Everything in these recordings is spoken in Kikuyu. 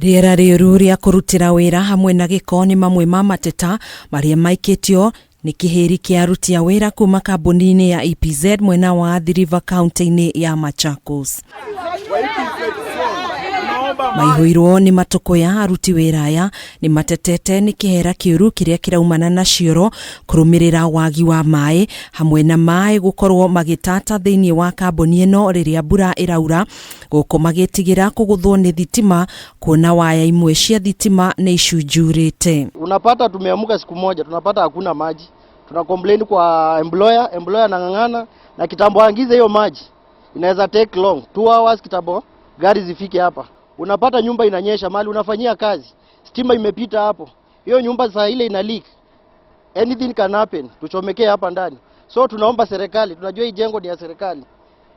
Rĩera rĩũru rĩa kũrutĩra wĩra hamwe na gĩko nĩ mamwe ma mateta marĩa maikĩtio nĩ kĩhĩri kĩa aruti a wĩra kuma kambuni-inĩ ya EPZ mwena wa Athi River kaunti-inĩ ya Machakos. Maihũirwo nĩ matũkũya aruti wĩra aya nĩ matetete nĩ kĩhera kĩũru kĩrĩa kĩraumana na cioro kũrũmĩrĩra wagi wa maĩ hamwe na maĩ gũkorwo magĩtata thĩinĩ wa kambuni ĩno rĩrĩa mbura ĩraura, gũkũ magĩtigĩra kũgũthwo nĩ thitima kuona waya imwe cia thitima nĩ icunjurĩte. Unapata tumeamuka siku moja tunapata hakuna maji, tuna complain kwa employer, employer anang'ang'ana na kitambo aangize hiyo maji inaweza take long 2 hours kitambo gari zifike hapa. Unapata nyumba inanyesha mali unafanyia kazi, stima imepita hapo, hiyo nyumba saa ile ina leak, anything can happen, tuchomekee hapa ndani. So tunaomba serikali, tunajua hii jengo ni ya serikali,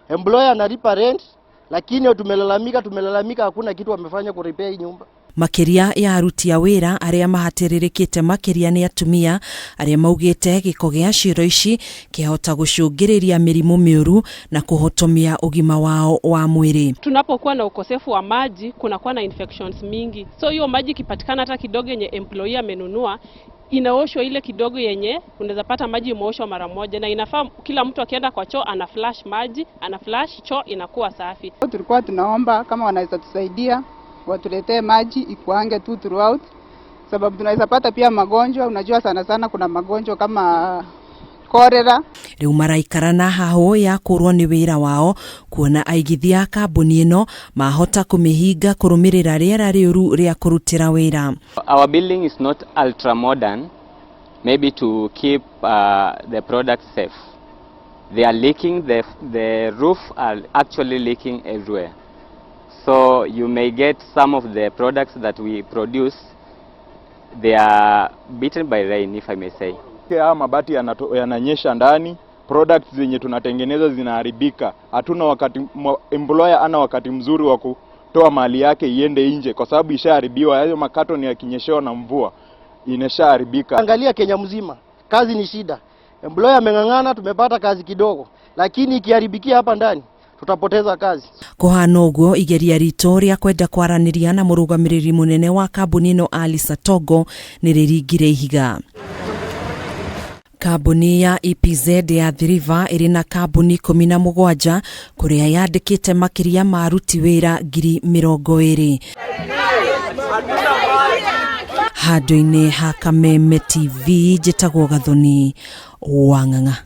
employer analipa rent, lakini tumelalamika tumelalamika, hakuna kitu wamefanya kurepair hii nyumba. Makĩria ya aruti a wĩra arĩa mahatĩrĩrĩkĩte makĩria nĩ atumia arĩa maugĩte gĩko gĩa cioro ici kĩahota gũcũngĩrĩria mĩrimũ mĩũru na kũhotomia ũgima wao wa mwĩrĩ. Tunapokuwa na ukosefu wa maji kunakuwa na infections mingi, so hiyo maji ikipatikana hata kidogo yenye employee amenunua inaoshwa ile kidogo yenye unaweza pata maji imeoshwa mara moja, na inafaa kila mtu akienda kwa choo ana flush maji, ana flush choo inakuwa safi. Tulikuwa tunaomba kama wanaweza tusaidia watuletee maji ikuange tu throughout, sababu tunaweza pata pia magonjwa. Unajua sana sana kuna magonjwa kama cholera. Rĩu maraikara na hahũ ya kũrwo nĩ wĩra wao kuona aigithia a kambuni ĩno mahota kũmĩhinga kũrũmĩrĩra rĩera rĩũru rĩa kũrutĩra wĩra. Our building is not ultra modern, maybe to keep the products safe. They are leaking, the roof are actually leaking everywhere. So you may get some of the products that we produce, they are beaten by rain, if I may say. Haya mabati yananyesha ndani, products zenye tunatengeneza zinaharibika. Hatuna wakati, employer ana wakati mzuri wa kutoa mali yake iende nje kwa sababu ishaharibiwa. Hayo makatoni yakinyeshewa na mvua inashaharibika. Angalia Kenya mzima, kazi ni shida. Employer ameng'ang'ana, tumepata kazi kidogo, lakini ikiharibikia hapa ndani tutapoteza kazi. Kũhana ũguo igeria ritũ rĩa kwenda kwaranĩria na mũrũgamĩrĩri mũnene wa kambuni ĩno Alice Atongo nĩ rĩringire ihiga. Kambuni ya EPZ ya Athi River ĩrĩ na kambuni 17 kũrĩa yandĩkĩte makĩria ma aruti wĩra 20,000. Handũ-inĩ ha Kameme TV njĩtagwo Gathoni Wang'ang'a.